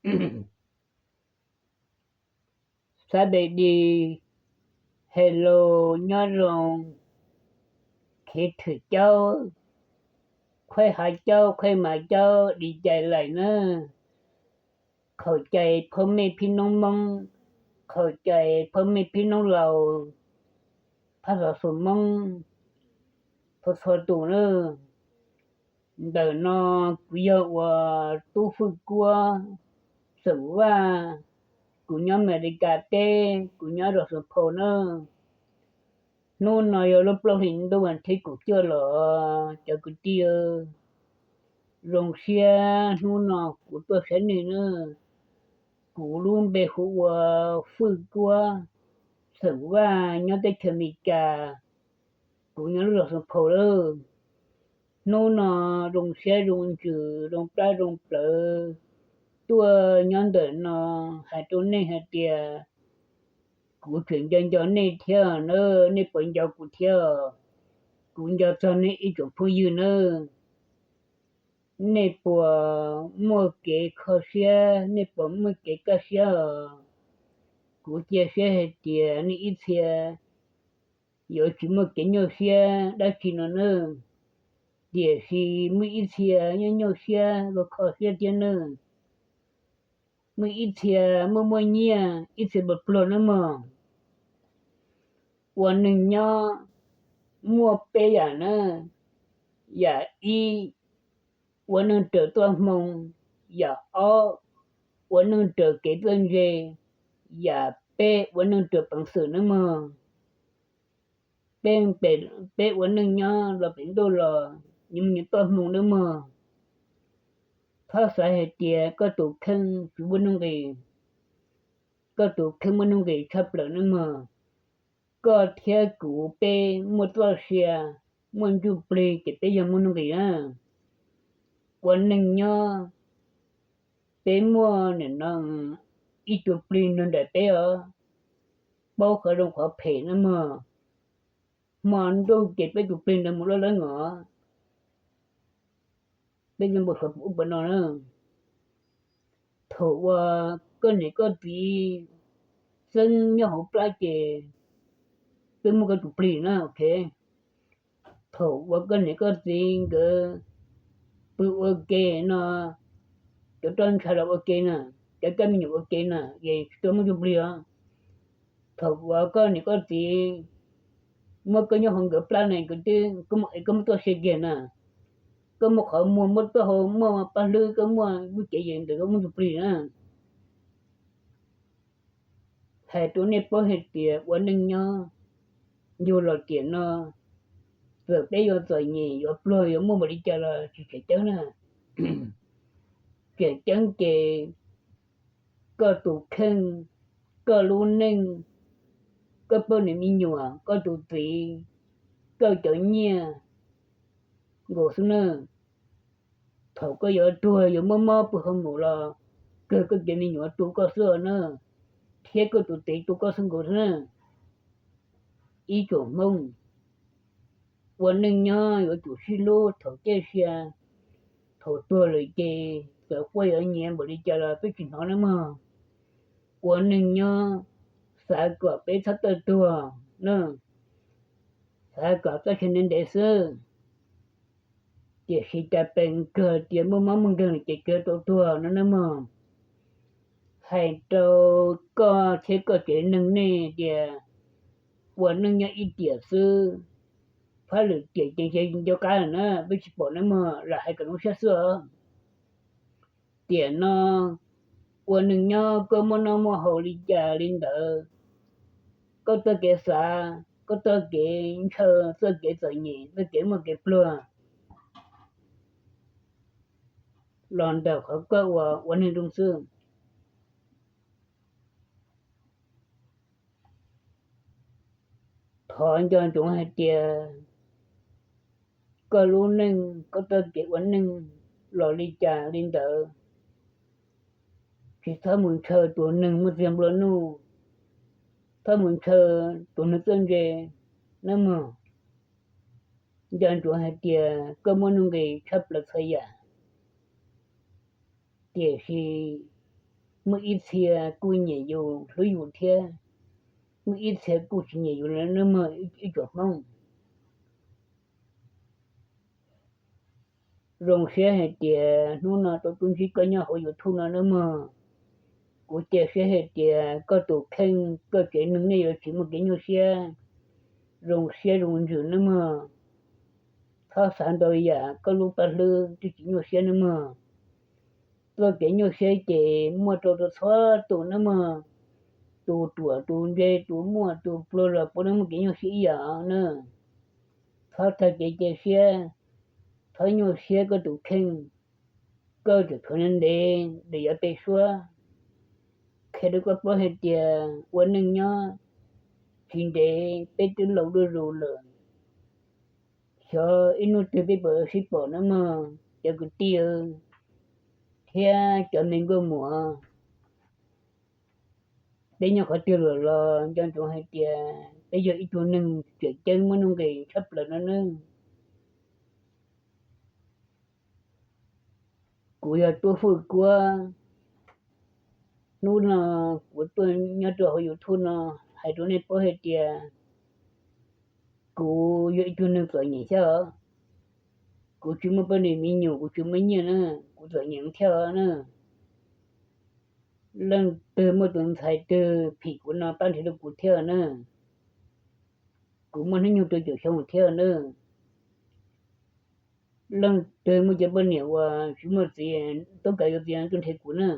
Xab Npes Dis, hello, nyob zoo, khiav thwm caub, khuaib hav caub, khuaib mas caub, dim cai laim nawb. Khaum cai phab mej phib noob Moob, khaum cai phab mej phib noob Laus, phab xov xwm Moob, txhua txhua tus nawb. Ntawm no kuv yog ua Tub Fwj Kuab xeem Vaj, kuv nyob Amelikas teb, kuv nyob zos Xeem Phau nawb. Hnub no yog lub plaub hlis ntuj vas thib kaum cuaj los cov kwv tij, zoo siab hnub no kuv tuaj saib nej nawb. Kuv lub npe hu ua Fwj Kuab xeem Vaj nyob teb chaws Amelikas, kuv nyob lub zos Xeem Phau lawm. Hnub no zoo siab zoo ntsws zoo plab zoo plawv tuaj nyob ntawm no hais rau nej hais tias kuv tseem nco nco nej thiab nawb, nej puas nco kuv thiab? Kuv nco txog nej ib tsoom phooj ywg nawb. Nej puas muaj kev kho siab, nej puas muaj kev kaj siab os? Kuv cia siab hais tias nej ib txhia yuav tsis muaj kev nyuaj siab dab tsi no nawb, tiam sis muaj ib txhia nyuaj nyuaj siab los kho siab thiab nawb. Muaj ib txhia muaj muaj nyiaj, ib txhia pluag pluag nawb mog. Ua neeg nyob muaj peb yam nawb. Yam ib, ua neeg raws txoj hmoo. Yam ob, ua neeg raws kev txawj ntse. Yam peb, ua neeg raws peev xwm nawb mog. Peb, peb ua neeg nyob los pem ntuj los nyias muaj nyias txoj hmoo nawb mog. Txhob xav hais tias koj tus kheej tsis muaj nuj nqis, koj tus kheej muaj nuj nqis tshaj plaws nawb mog. Koj thiab kuv peb muaj txoj sia, muaj ntsuj plig ces peb yog muaj nuj nqis na. Ua neeg nyob peb muaj nim no ib tug plig nrog nraim peb os, paub qhov zoo qhov phem nawb mog. Hmo ntuj ces peb tus plig ntawd mus loj lawm os. Peb yeej npau suav ub pab no na. Thaum uas koj niam koj txiv txeeb nyob hauv plab ces twb muaj koj tus plig na, ok. Thaum uas koj niam koj txiv nkawd pw ua ke no, cov roj ntsha los ua ke na, cov kab me nyuam ua ke na, es tsis tau muaj tus plig os. Thaum uas koj niam koj txiv muab koj nyob hauv nkawd plab ne, koj twb, koj muaj, koj muaj txoj sia kiag na, koj muaj qhov muag, muaj taub hau, muaj paj hlwb, koj muaj lub cev, ces ntawd koj muaj tus plig na. Hais rau nej paub hais tias ua neej nyob yug los tiam no, txawm peb yuav txom nyem yuav pluag yuav muaj npaum li cas los tsis tseem ceeb na. Tseem ceeb ces koj tus kheej, koj lub neej, koj poj niam me nyuam, koj tus txiv, koj cov nyiaj nkaus xwb na. Thaum koj yuav tuag yuav muab mob pw hauv mus los kawg koj cov me nyuam tu koj xwb na, thiab koj tus txiv tu koj xwb nkaus xwb na. Ib tsoom Hmoob, ua neej nyob yuav tsum sib hlub thaum ciaj sia, thaum tuag lawm ces txawm quaj yuav nyiav npaum li cas los peb tsis hnov nawb mog. Ua neej nyob xav kom peb txhob tawm tuag na, xav kom txoj sia ntev ntev xwb. Tiam sis cas pes kawg tias muaj mob muaj nkeeg ces kawg tau tuag no nawb mog. Hais rau koj thiab koj tsev neeg nej tias ua neej nyob ib tiam xwb, phab lwm tiam ces nco qab lawm na, peb tsis pom nawb mog, lam hais kom zoo siab xwb os. Tiam no ua neeg nyob koj muaj noj muaj haus li cas li ntawd, koj txoj kev xav, koj txoj kev ntshaw, txoj kev txom nyem, txoj kev muaj kev pluag los ntawm qhov koj ua, ua neeg zoo xwb. Thov nco ntsoov hais tias koj lub neej, koj txoj kev ua neej los li cas li ntawd, tsis txhob mus ntshaw tus neeg muaj txiag nplua nuj, txhob mus ntshaw tus neeg txawj ntse nawb mog. Nco ntsoov hais tias koj muaj nuj nqis tshaj plaws txhua yam, tiam sis muaj ib txhia kuj nyiam yus hlub yus thiab, muaj ib txhia kuj tsis nyiam yus nawb mog ib tsoom Hmoob. Zoo siab hais tias hnub no tau tuaj ntsib koj nyob hauv YouTube no nawb mog. Kuv cia siab hais tias koj tus kheej koj tsev neeg nej yuav tsis muaj kev nyuaj siab, zoo siab zoo ntsws nawb mog. Txhob xav ntau yam, koj lub paj hlwb twb tsis nyuaj siab nawb mog. Txoj kev nyuaj siab ces muaj rau txhua tus nawb mog. Tus ruam tus ntse tus muaj tus pluag los puav leej muaj kev nyuaj siab ib yam na. Txhob tag kev cia siab, txhob nyuaj siab koj tus kheej. Koj tseem tshuav ntev ntev lawm yuav peb suab, qhia rau koj paub hais tias ua neej nyob tsis ntev peb twb laus dua zus lawm. Xyov ib hnub twg peb puas sib pom nawb mog cov kwv tij thiab cov me nkauj muam. Peb nyob qhov twg los los nco ntsoov hais tias peb yog ib tug neeg tseem ceeb muaj nuj nqis tshaj plaws no nawb. Kuv yog Tuab Fwj Kuab. Hnub no kuv tuaj nyob rau hauv YouTube no hais rau nej paub hais tias kuv yog ib tug neeg txom nyem thiab os. Kuv tsis muaj poj niam me nyuam, kuv tsis muaj nyiaj na, kuv txom nyem thiab os na. Leej twg muaj tus ntxhais twg phim kuv no pab nrhiav rau kuv thiab na. Kuv muaj hnub nyoog rau caum xyoo thiab na. Leej twg muaj cov poj niam uas tsis muaj txiv, tub kav yuav txiv tuaj nrhiav kuv na.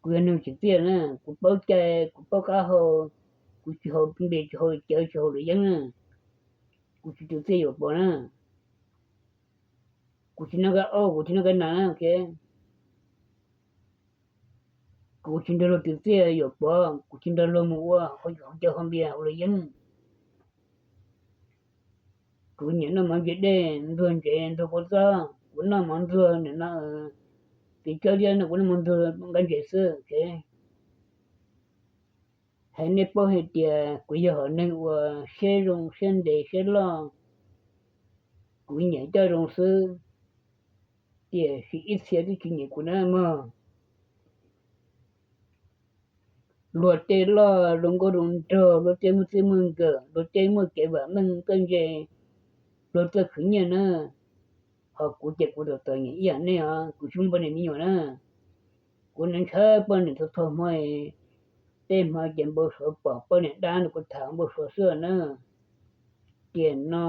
Kuv yog neeg tsim txiaj na, kuv paub cai, kuv paub qab hau, kuv tsis haus npias, tsis haus cawv, tsis haus luam yeeb na. Kuv tsis tus txiaj yuam pov na. Kuv tsis noj kab ob, kuv tsis noj kab nas na. Kuv tsis nrog luag tus txiaj yuam pov, kuv tsis nrog luag mus ua haus cawv haus npias haus luam yeeb. Kuv nyiam noj mov ntse dej, ntxuag ntsev, ntxuag kua txob, kuv noj mov ntxuag nim no, tiv tsawb liab no kuv noj mov ntxuag nqaij ntses xwb. Hais nej paub hais tias kuv yog hom neeg uas siab zoo siab ntev siab loj, kuv nyiam coj zoo xwb, tiam sis ib txhia twb tsis nyiam kuv na mog. Luag tej loj zoo nkauj zoo nraug, luag tej muaj txij muaj nkawm, luag tej muaj kev vam meej txawj ntse, luag txawj khwv nyiaj na. Ho kuv ces kuv txom txom nyem ib yam nej os, kuv tsis muaj poj niam me nyuam na. Kuv ntshai poj niam txhua txhua hmo, tej hmo ces npau suav pom poj niam dab no kuv tham npau suav xwb na. Tiam no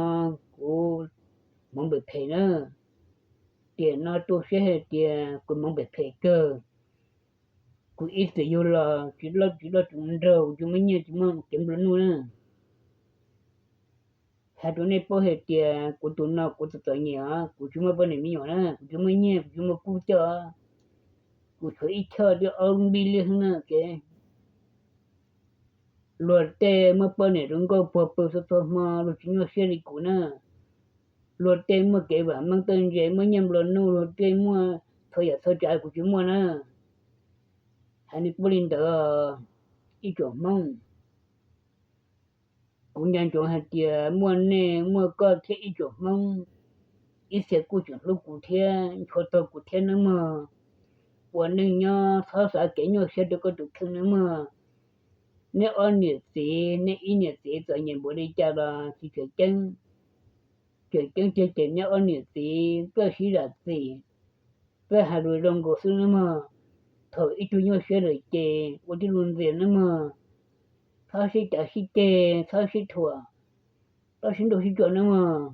kuv hmoov phem phem na. Tiam no tu siab hais tias kuv hmoov phem phem kawg. Kuv ib txwm yug los tsis loj tsis loj tsis nraug, tsis muaj nyiaj tsis muaj kev nplua nuj na. Hais rau nej paub hais tias kuv tus no kuv txom txom nyem os, kuv tsis muaj poj niam me nyuam na, kuv tsis muaj nyiaj, kuv tsis muaj kub coj, kuv tshuav ib choj twb ob lub npib liab xwb na. Luag tej muaj poj niam zoo nkauj puag pw txhua txhua hmo, luag tsis nyuaj siab li kuv na. Luag tej muaj kev vam meej txawj ntse, muaj nyiaj nplua nuj, luag tej muaj txhua yam txhua tsav, kuv tsis muaj na. Hais nej paub li ntawd, ib tsoom Hmoob. Kuv nco ntsoov hais tias muaj nej muaj koj thiab ib tsoom Hmoob, ib txhia kuj tseem hlub kuv thiab ntshua tau kuv thiab nawb mog. Ua neej nyob txhob xav kev nyuaj siab rau koj tus kheej nawb mog. Neb ob niam txiv, neb ib niam txiv txom nyem npaum li cas los tsis tseem ceeb. Tseem ceeb tiag ces neb ob niam txiv txawj sib zam txim, txawj hais lus zoo nkaus xwb nawb mog. Thaum ib tug nyuaj siab lawm ces ua tib lub ntxias nawb mog. Txhob sib cav sib ceg, txhob sib thuam, txhob sib nrauj sib tso nawb mog.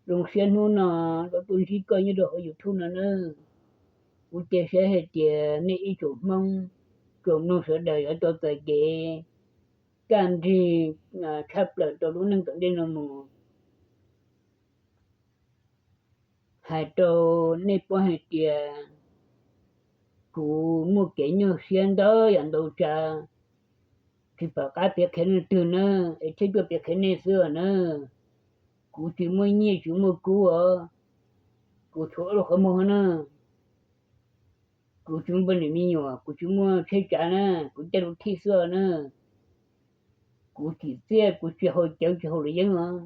Zoo siab hnub no tau tuaj ntsib koj nyob rau hauv YouTube no nawb. Kuv cia siab hais tias nej ib tsoom Hmoob, tsoom mloog sawv daws yuav tau txais kev kaj nrig tshaj plaws rau lub neej tom ntej no mus. Hais rau nej paub hais tias kuv muaj kev nyuaj siab ntau yam ntau tsav, tsis pom qab piav qhia leej twg na, es thiaj tuaj piav qhia nej xwb os na. Kuv tsis muaj nyiaj tsis muaj kub os, kuv tshuav ob lub qhov muag na. Kuv tsis muaj poj niam me nyuam, kuv tsis muaj tsheb tsav na, kuv caij lub thij xwb os na. Kuv tsim txiaj, kuv tsis haus cawv tsis haus luam yeeb os.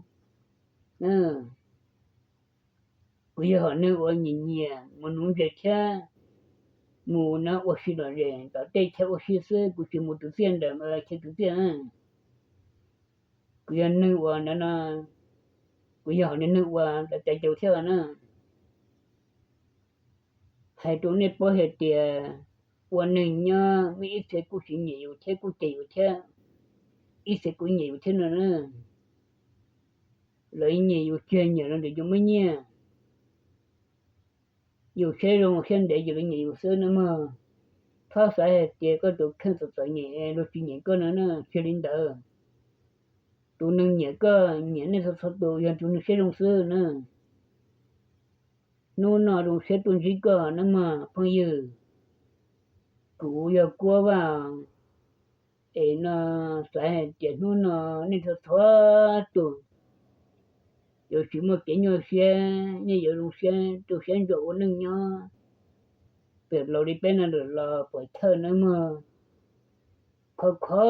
Kuv yog hom neeg uas nyiam nyiam mus nuv ntses thiab mus no ua si lom zem tom tej chaw ua si xwb, kuv tsis mus tus txiaj ntawd, chaw tus txiaj na. Kuv yog neeg uas ntawd no, kuv yog hom neeg uas tawv cai caus thiab na. Hais rau nej paub hais tias ua neeg nyob muaj ib txhia kuj tsis nyiam yus thiab kuj cem yus thiab, ib txhia kuj nyiam yus thiab no na. Lawv nyiam yus kiag nyiam los ntawm yus muaj nyiaj. Yus siab zoo siab ntev ces lawv nyiam yus xwb na mog. Txhob xav hais tias koj tus kheej txom txom nyem luag tsis nyiam koj no na, tsis li ntawd. Tus neeg nyiam koj nyiam nej txhua txhua tus yog tus neeg siab zoo xwb na. Hnub no zoo siab tuaj ntsib koj nawb mog phooj ywg. Kuv yog Kuab Vaj, es no xav hais tias hnub no nej txhua txhua tus yuav tsis muaj kev nyuaj siab, nej yuav zoo siab tu siab ntsuas ua neej nyob txawm laus li peb no lawm los puas chawj nawb mog. Khov kho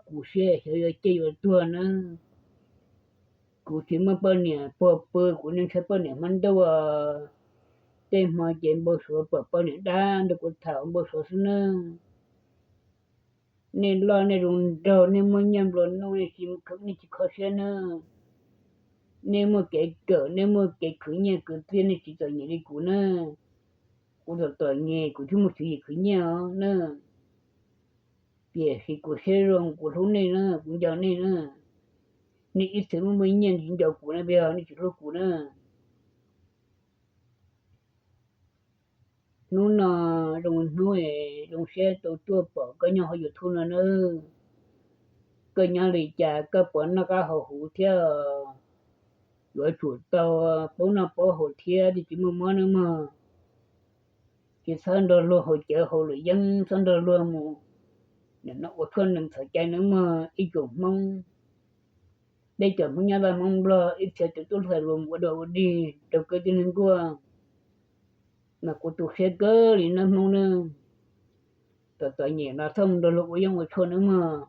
kuv siab xyov yuav ciaj yuav tuag nawb. Kuv tsis muaj poj niam puag pw, kuv niaj ntshai poj niam hmab ntuj, tej hmo ces npau suav pom poj niam dab nrog kuv tham npau suav xwb nawb. Nej loj nej zoo nraug, nej muaj nyiaj nplua nuj, nej tsis kho siab nawb. Nej muaj kev kawm, nej muaj kev khwv nyiaj khwv txiaj, nej tsis txom nyem li kuv nawb. Kuv txom txom nyem, kuv thiaj muaj tswv yim khwv nyiaj os nawb. Tiam sis kuv siab zoo, kuv hlub nej na, kuv nco nej na. Nej ib txhia muaj muaj nyiaj tsis nco kuv na, yog nej tsis hlub kuv na. Hnub no zoo hnub es zoo siab tau tuaj pom koj nyob hauv YouTube no nawb. Koj nyob li cas, koj puas noj qab haus huv thiab? Yuav tsum tau paub noj paub haus thiab thiaj tsis muaj mob nawb mog. Tsis txhob nrog luag haus cawv haus lwm yeeb, txhob nrog luag mus nim no ua tshuaj nees txhaum cai nawb mog ib tsoom Hmoob. Peb cov Hmoob nyob Vaj Hmoob Nplog ib txhia tus tub hluas luag mus ua dog ua dig rau kwv tij neej nkuaj, mas kuv tu siab kawg li nawb Hmoob nawb. Txom txom nyem los txhob mus nrog luag ua yeeb ua tshuaj nawb mog.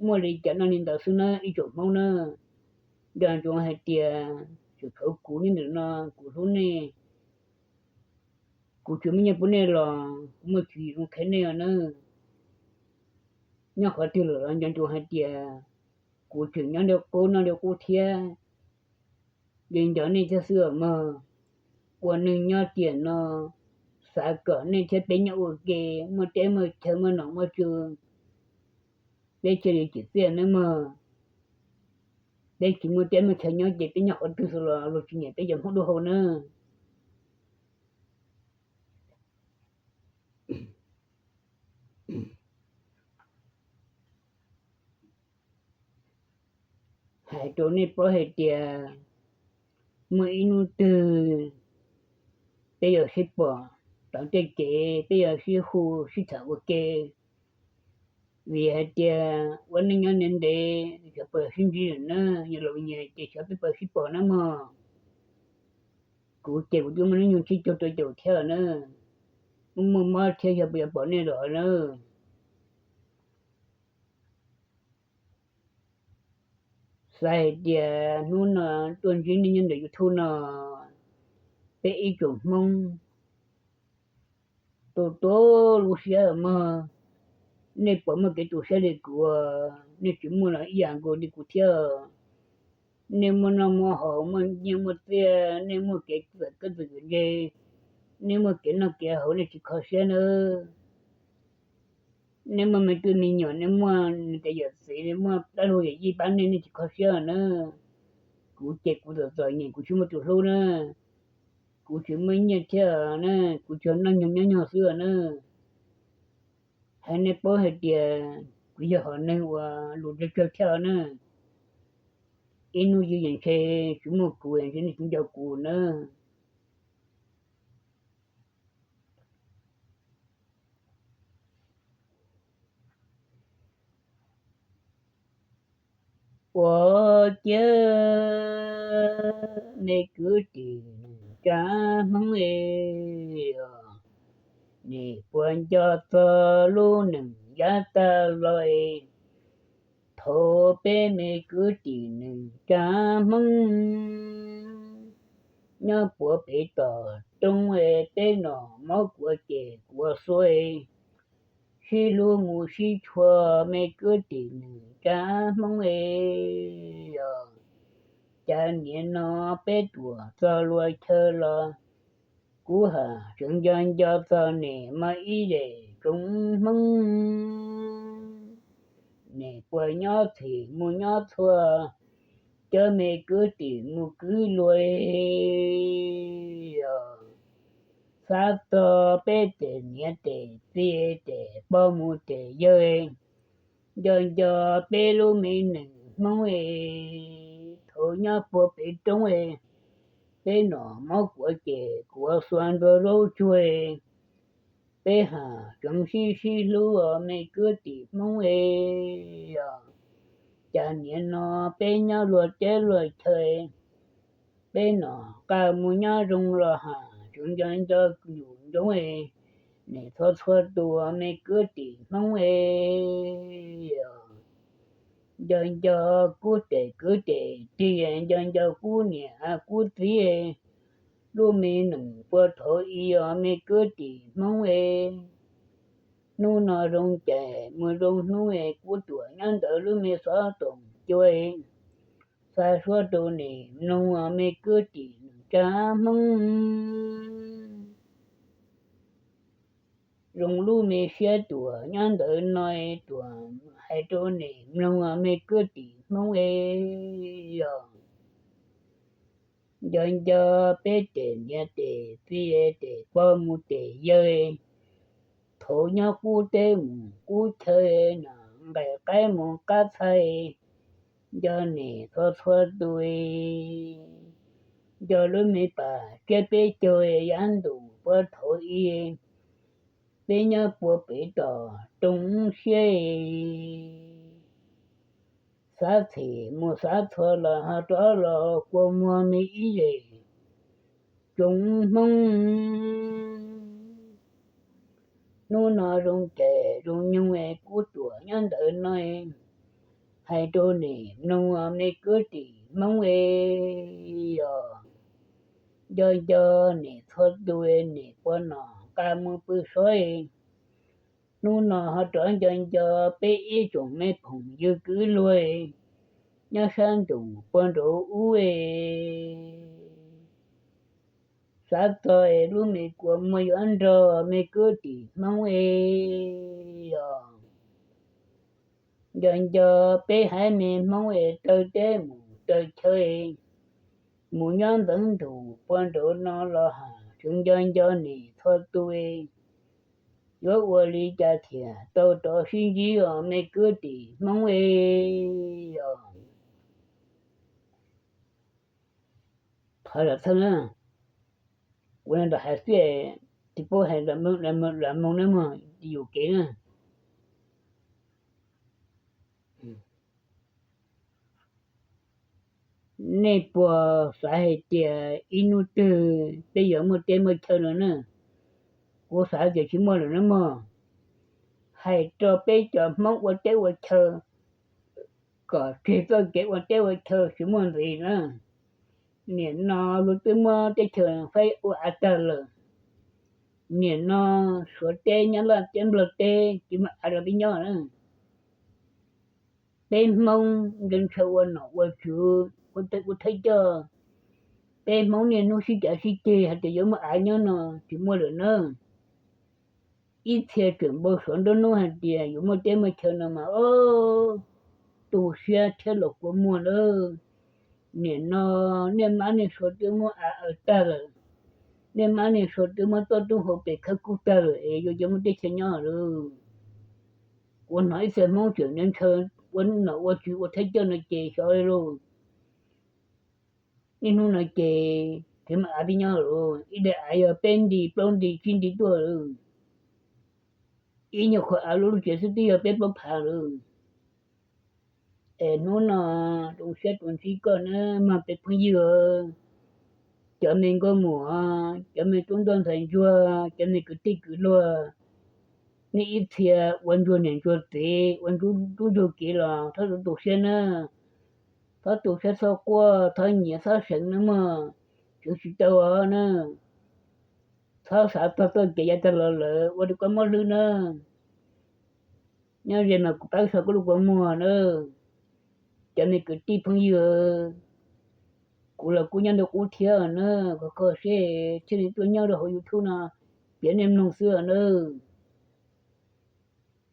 Muaj li cas noj li ntawd xwb nawb ib tsoom Hmoob nawb. Nco ntsoov hais tias tsuas tshuav kuv nyob ntawm no kuv hlub nej. Kuv tsis muaj nyiaj pub nej los kuv muaj tswv yim zoo qhia nej nawb. Nyob qhov twg lawm los nco ntsoov hais tias kuv tseem nyob nrog qub noj nrog qub thiab. Yeej nco nej thiab xwb os mog. Ua neeg nyob tiam no xav kom nej thiab peb nyob ua ke, muaj teb muaj chaw muaj nom muaj tswv, peb thiaj li tsim txiaj nawb mog. Peb tsis muaj teb muaj chaw nyob ces peb nyob qhov twg xwb los luag tsis nyiam peb cov Hmoob dua hau nawb. Hais rau nej paub hais tias muaj ib hnub twg peb yuav sib pom tom tej kev, peb yuav sib hu sib tham ua ke. Vim hais tias ua neej nyob ntev ntev xyov puas sib ntsib lawm na, yog laus nyias ces xyov peb puas sib pom na mog. Kuv ces kuv twb muaj hnub nyoog tsib caug rau caum thiab na, muaj muaj mob thiab xyov puas yuav pom nej lawm na. Xav hais tias hnub no tuaj ntsib nej nyob ntawm YouTube no, peb ib tsoom Hmoob tu tu lub siab mog. Nej puas muaj kev tu siab li kuv, nej tsis muaj los ib yam nkaus li kuv thiab. Nej muaj noj muaj haus, muaj nyiaj muaj txiaj, nej muaj kev txawm kab txawm nce, nej muaj kev noj kev haus, nej tsis kho siab nawb. Nej muaj me tub me nyuam, nej muaj niam tais yawm txiv, nej muaj dab laug yawm yij pab nej, nej tsis kho siab nawb. Kuv ces kuv txom txom nyem, kuv tsis muaj tus hlub na. Kuv tsis muaj nyiaj thiab na, kuv tsuas noj nyoos nyob nyog xwb na. Hais nej paub hais tias kuv yog hom neeg uas lus tsawg tsawg thiab na. Ib hnub twg yeej ntshe tsis muaj kuv, yeej ntshe nej tsis nco kuv na. Ua ciav nej kwv tij neej tsa Hmoob es, nej puas nco txog lub neej yav tag los es, thaum peb me kwv tij neej tsa Hmoob nyob puag pem tom roob, peb nom mob kuav ces kuav xuav, sib hlub mus sib tshua, me kwv tij nws tsa Hmoob e. Cas niaj no peb tuam txog luag chaw los, kuv has tseem nco nco txog niam mas ib yam tsoom Hmoob. Niam puas nyob txhim mus nyob txhua, cov me kwv tij mus kwv luag e. Xav txog peb tes niam tes txiv, tes pog mus tes yawg, nco nco peb lub me neej Hmoob e. Thaum nyob puag pem roob e, peb nom mob kuav ces kuav xuav nrog zaub tsuag, peb has tseem sib sib hlub, me kwv tij Hmoob e. Cas niaj no peb nyob luag teb luag chaw, peb nom qab mus nyob zoo los has tseem nco nco yus ntsoov e. Niam txhua txhua tus, me kwv tij Hmoob e. Nco nco kuv tes kwv tes tij, nco nco kuv niam kuv txiv, lub me neej puag thaum ub, me kwv tij Hmoob e. Hnub no zoo ces mus zoo hnub, kuv tuam nyob ntawm lub me xov toom cua, xav suav rau niam mloog, me kwv tij nws tsa Hmoob. Zoo lub me siab tuam nyob ntawm no, tuam hais rau niam mloog, me kwv tij Hmoob e. Yog nco nco peb tes niam tes txiv, tes pog mus tes yawg, thaum nyob qub teb mus qub chaw, nqaij qaib mus qab txhais, nco niam txhua txhua tus, nco lub me pas tsiab peb caug, yav ntuj puag thaum ub, peb nyob puag pem tom roob siab. Xav txhim mus xav txhua los ho rov los kua muag me ib yam tsoom Hmoob. Hnub no zoo ces zoo nyoog, kuv tuam nyob ntawm no, hais rau niam mloog, me kwv tij Hmoob e. Yog nco nco niam txhua tus, niam puag nom qab mus pw sov, hnub no ho rov nco nco peb ib tsoom me phoom ywg kwv luag, nyob sab ntuj puag nraud ub e. Xav txog lub me kua muag yuav nrog, me kwv tij Hmoob e. Yog nco nco peb haiv me Hmoob es, raws teb mus raws chaw, mus nyob ntxeev ntuj puag nraud no los has tseem nco nco niam txhua tus, yuav ua li cas thiaj tau rov sib ntsib os, me kwv tij Hmoob e. Yog thov zam txheej na, kuv nrog hais xwb, tsis paub hais lam moog na mog, yus kev na. Nej puas xav hais tias ib hnub twg peb yuav muaj teb muaj chaw no na? Kuv xav tias tsis muaj lawm na mog. Hais rau peb cov Hmoob ua teb ua chaw kom tseg txoj kev ua teb ua chaw tsis muaj ntxiv na. Nim no luag twb muab teb chaws faib ua av tag lawm. Nim no Suav teb, Nyab Laj teb, Nplog teb tsis muaj av rau peb nyob na. Peb Hmoob ntshaw ntshaw ua nom ua tswv, ua thawj coj. Peb Hmoob niaj hnub sib cav sib ceg hais tias yuav muaj av nyob no tsis muaj lawm na. Ib txhia tseem npau suav nruab hnub hais tias yuav muaj teb muaj chaw no mas, o, tu siab thiab los kua muag lawm. Nim no niaj mab niaj suav twb muab av aws tag lawm, niaj mab niaj suav twb muab toj roob hauv pes khawb kub tag lawm es yuav cov muaj teb chaws nyob lawm. Kuv hnov ib txhia Hmoob tseem ntshaw ua nom ua tswv ua thawj coj no ces xyov li lauj. Niaj hnub no ces tsis muaj av peb nyob lawm, ib daim av yog peb nti plaub nti tsib nti tuaj lawm. Ib nyuag qhov av lub lub tsev xwb twb yog peb plaub phav lawm. Es hnub no zoo siab tuaj ntsib koj na mog peb phooj ywg, cov me nkauj muam, cov me tub ntsuag ntxhais ntsuag, cov me kwv tij kwv luag, nej ib txhia ua ntsuag niam ntsuag txiv, ua ntsuag tub ntsuag kiv los txhob tu siab na. Txhob tu siab txhob quaj, txhob nyiav txhob seev na mog. Tsis tau os na, txhob xav txog txoj kev yav tag los lawm ua rau koj mob hlwb na. Nyob ze mas kuv pab so koj lub kua muag na. Cov me kwv tij phooj ywg, kuv los kuj nyob ntawm qub thiab na, kho kho siab thiaj li tuaj nyob rau hauv YouTube no piav nej mloog xwb na.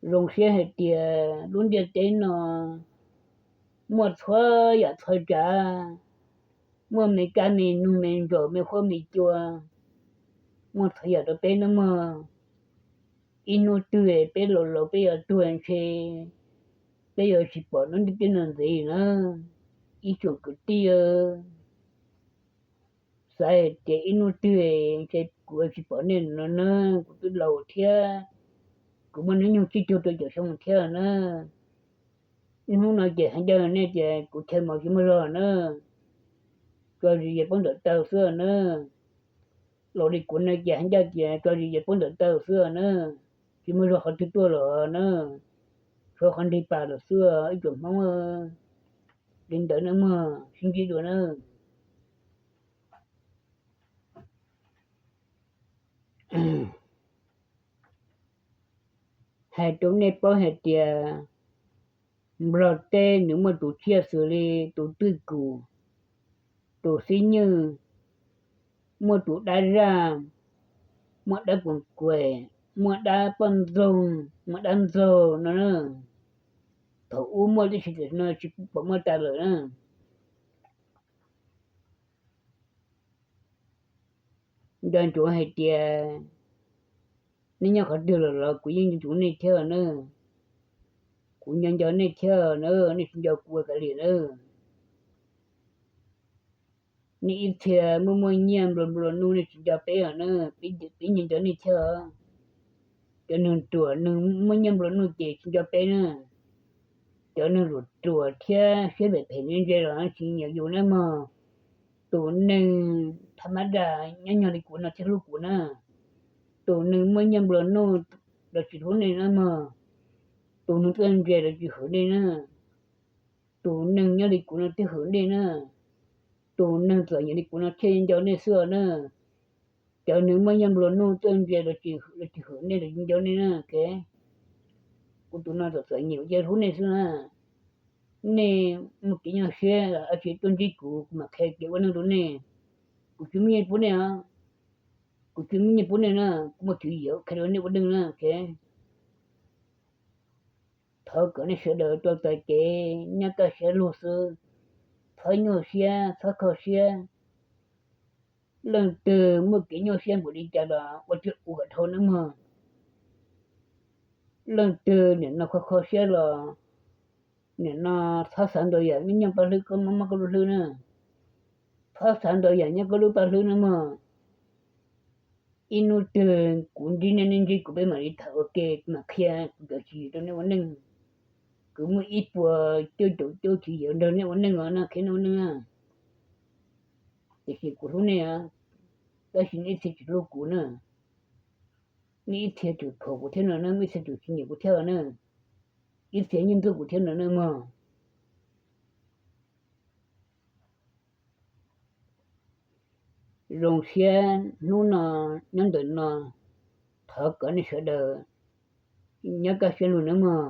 Zoo siab hais tias lub ntiaj teb no muaj txhua yam txhua tsav, muaj me kab me noog me ntsaum me huab me cua, muaj txhua yam rau peb no mog. Ib hnub twg peb laus laus peb yuav tuag ntshe peb yuav tsis pom lub ntiaj teb no ntxiv na. Ib tsoom kwv tij, xav hais tias ib hnub twg ntshe kuv yuav tsis pom nej no na, kuv twb laus thiab, kuv muaj hnub nyoog tsib caug rau caum xyoo thiab na. Ib hnub no ces hais ncaj nej tias kuv chaw mos tsis muaj zog na, tso zis yawg paub ntawm taw xwb na. Laus li kuv no ces hais ncaj tias tso zis yawg paub ntawm taw xwb na, tsis muaj zog qhov twg tuaj los na, tshuav qhov nrig pas lawm xwb ib tsoom Hmoob. Li ntawd na mog, sib ntsib dua na. Hais rau nej paub hais tias Nplog teb nws muaj tus tsiaj xws li tus twj kum, tus xib nyuj, muaj tus dab zaj, muaj dab kuam kuam, muaj dab poj ntxoog, muaj dab ntxaug no na. Thaum ub muaj tab sis tam sim no tsis pom muaj tas lawm na. Nco ntsoov hais tias nej nyob qhov twg los los kuv yeej nco ntsoov nej thiab na. Kuv nco nco nej thiab na, nej tsis nco kuv ua kav liam na. Nej ib txhia muaj muaj nyiaj nplua nplua nuj nej tsis nco peb os na, peb nco nco nej thiab. Cov neeg ruam neeg muaj nyiaj nplua nuj ces tsis nco peb na. Cov neeg ruam ruam thiab siab phem phem ntse ntse los tsis nyiam yus na mog. Tus neeg thab mab daj nyob nyob li kuv no thiaj hlub kuv na. Tus neeg muaj nyiaj nplua nuj los tsis hlub nej na mog. Tus neeg txawj ntse los tsis hwm nej na. Tus neeg nyob li kuv no thiaj hwm nej na. Tus neeg txom nyem li kuv no thiaj nco nej xwb os na. Cov neeg muaj nyiaj nplua nuj txawj ntse los tsis hwm nej los nco nej na. Kuv tus no txom txom nyem ces hlub nej xwb na. Nej muaj kev nyuaj siab los tsis tuaj ntsib kuv, kuv mam qhia kev ua neej rau nej. Kuv tsis muaj nyiaj pub nej os. Kuv tsis muaj nyiaj pub nej na, kuv muaj tswv yim qhia rau nej ua neej na. Thov kom nej sawv daws rau txais kev nyob kaj siab lug xwb, txhob nyuaj siab, txhob kho siab. Leej twg muaj kev nyuaj siab npaum li cas los ua tiag ua kom dhau nawb mog. Leej twg nim no kho kho siab los nim no txhob xav ntau yam, nyob nyob paj hlwb koj muaj muaj koj lub hlwb na. Txhob xav ntau yam nyob koj lub paj hlwb nawb mog. Ib hnub twg kuv ntsib nej, nej ntsib kuv, peb mam li tham ua ke, kuv mam qhia kuv cov tswv yim rau nej ua neej. Kuv muaj ib puas cuaj caum cuaj tswv yim nrog nej ua neej os na, qhia nej ua neej. Tiam sis kuv hlub nej, tab sis nej ib txhia tsis hlub kuv na. Nej ib txhia tseem khuam kuv thiab no na, ib txhia tseem tsis nyiam kuv thiab na, ib txhia yeej ntxub kuv thiab no na mog. Zoo siab hnub no nyob ntawm no, thov kom nej sawv daws nyob kaj siab lug nawb mog,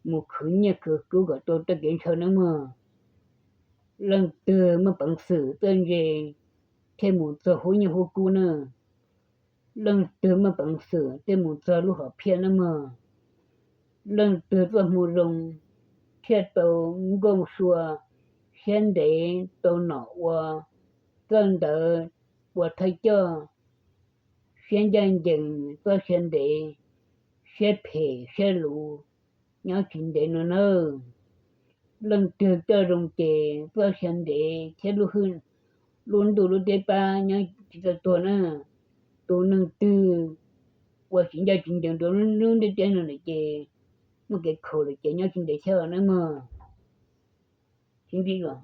mus khwv nyiaj khwv kub kom tau txoj kev ntshaw nawb mog. Leej twg muaj peev xwm txawj ntse thiaj mus txog hub nyiaj hub kub na. Leej twg muaj peev xwm thiaj mus txog lub hom phiaj nawb mog. Leej twg txoj hmoo zoo thiaj tau nkauj sua, siab ntev tau nom ua, txawj ntawv ua thawj coj, siab ncaj ncees txoj sia ntev, siab phem siab luv nyob tsis ntev no nawb. Leej twg coj zoo ces txoj sia ntev thiab lub ntuj lub teb pab nyob tsis txawj tuag na. Tus neeg twg ua tsis ncaj tsis ncees rau lub ntiaj teb no lawm ces muaj kev khaus lawm ces nyob tsis ntev thiab nawb mog. Sib ntsib os.